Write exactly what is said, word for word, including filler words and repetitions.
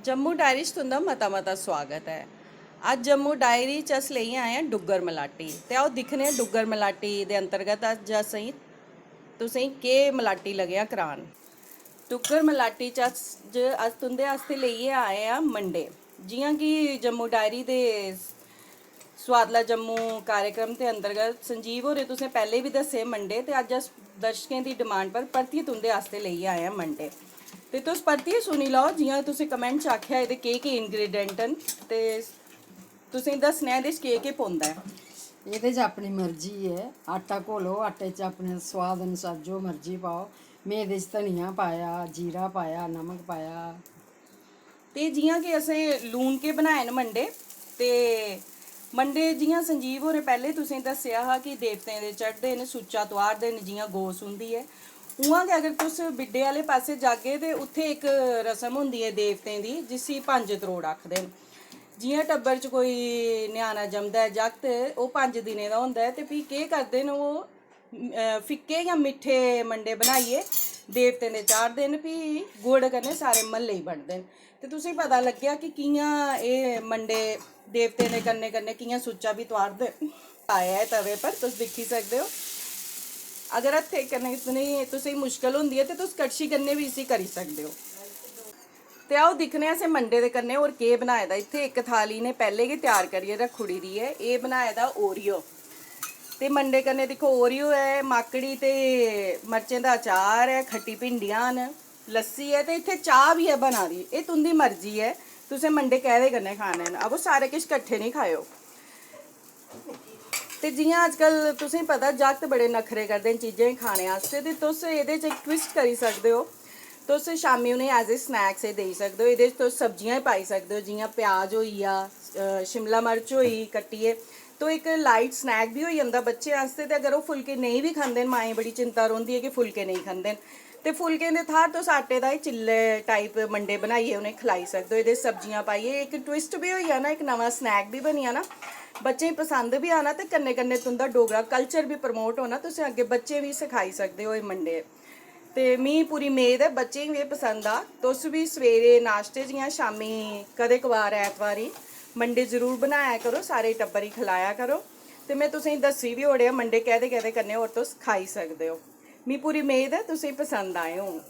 Jammu diary च तुं'दा मता मता सुआगत ऐ। अज्ज जम्मू डायरी च अस लेइयै आए आं डुग्गर मलाटी। ते आओ दिक्खने आं डुग्गर मलाटी दे अंतर्गत अज्ज असें तुसें केह् मलाटी लग्गेआ करान। डुग्गर मलाटी च अस ज- अस तुं'दे आस्तै लेइयै आए आं मंडे। जि'यां कि जम्मू डायरी दे सुआदला जम्मू कार्यक्रम दे अंतर्गत संजीव होरें तुसें पैह्लें बी दस्से मंडे, ते अज्ज अस दर्शकें दी डिमांड पर परतियै तुं'दे आस्तै लेइयै आए आं मंडे। ते तुस परतियै सुनी लैओ, जि'यां तुसें कमेंट च आखेआ, एह्दे केह् केह् इंग्रेडिएंट न ते तुसें दस्सना ऐ एह्दे च केह् केह् पौंदा ऐ। एह्दे च अपनी मर्जी ऐ, आटा घोलो, आटे च अपने स्वाद अनुसार जो मर्जी पाओ। में एह्दे च धनिया पाया, जीरा पाया, नमक पाया। ते जि'यां कि असें लूनके बनाए न मंडे, ते मंडे जि'यां संजीव होरें पैह्लें तुसें दस्सेआ हा कि देवतें दे चढ़दे न, सुच्चा तुआरदे न, जि'यां गौ सूंदी ऐ, उ'आं गै अगर तुस बिड्डे आह्ले पासै जागे ते उत्थै इक रस्म होंदी ऐ देवतें दी, जिसी पंज त्रोड़ आखदे न। जि'यां टब्बर च कोई ञ्याणा जमदा ऐ, जागत, ओह् पंज दिनें दा होंदा ऐ, ते फ्ही केह् करदे न ओह्, अ, फिक्के जां मिट्ठे मंडे बनाइयै देवतें दे चाढ़दे न, फ्ही गुड़ कन्नै सारे म्हल्ले गी बंडदे न। ते तुसें पता लग्गेआ कि कि'यां एह् मंडे देवतें दे कन्नै कन्नै कि'यां सुच्चा बी तुआरदे न। आया ऐ तवे पर, तुस दिक्खी सकदे ओ। अगर हत्थै कन्नै तुसें तुसें मुश्कल होंदी ऐ ते तुस कड़छी कन्नै बी इसी करी सकदे ओ। ते आओ दिक्खने आं असें मंडे दे कन्नै होर केह् बनाए दा। इत्थै इक थाली इ'नें पैह्लें गै त्यार करियै रक्खी ओड़ी दी ऐ। एह् बनाए दा ओरियो, ते मंडे कन्नै दिक्खो ओरियो ऐ, माकड़ी ते मर्चें दा अचार ऐ, खट्टी भिंडियां न, लस्सी ऐ, ते इत्थै चाह् बी ऐ बना दी। एह् तुं'दी मर्जी ऐ, तुसें मंडे कैह्दे कन्नै खाने न, अबो सारे किश कट्ठे निं खाएओ। ते जि'यां अजकल तुसें पता जागत बड़े नखरे करदे न चीजें गी खाने आस्तै, ते तुस एह्दे च इक ट्विस्ट करी सकदे ओ। तुस शामीं उ'नेंगी एज ए स्नैक्स एह् देई सकदे ओ। एह्दे च तुस सब्जियां बी पाई सकदे ओ, जि'यां प्याज होई गेआ, अ, शिमला मर्च होई कट्टियै, तो इक लाइट स्नैक बी होई जंदा बच्चें आस्तै। ते अगर ओह् फुलके नेईं बी खंदे न, माएं बड़ी चिंता रौंह्दी ऐ कि फुलके नेईं खंदे न, ते फुलकें दे थाह्र तुस आटे दा एह् चिल्ले टाइप मंडे बनाइयै उ'नेंगी खलाई सकदे ओ। एह्दे च सब्जियां पाइयै इक ट्विस्ट बी होई जाना, इक नमां स्नैक बी बनी जाना, बच्चें गी पसंद बी आना ते कन्नै कन्नै तुं'दा डोगरा कल्चर बी प्रमोट होना। तुसें अग्गें बच्चें गी बी सखाई सकदे ओ एह् मंडे। ते मी पूरी मेद ऐ बच्चें गी बी एह् पसंद आ। तुस बी सवेरे नाश्ते च जां शामीं कदें कबार ऐतवारी मंडे जरूर बनाया करो, सारे टब्बर गी खलाया करो। ते में तुसें गी दस्सी बी ओड़ेआ मंडे कैह्दे कैह्दे कन्नै होर तुस खाई सकदे ओ। मी पूरी मेद ऐ तुसें गी पसंद आए होन।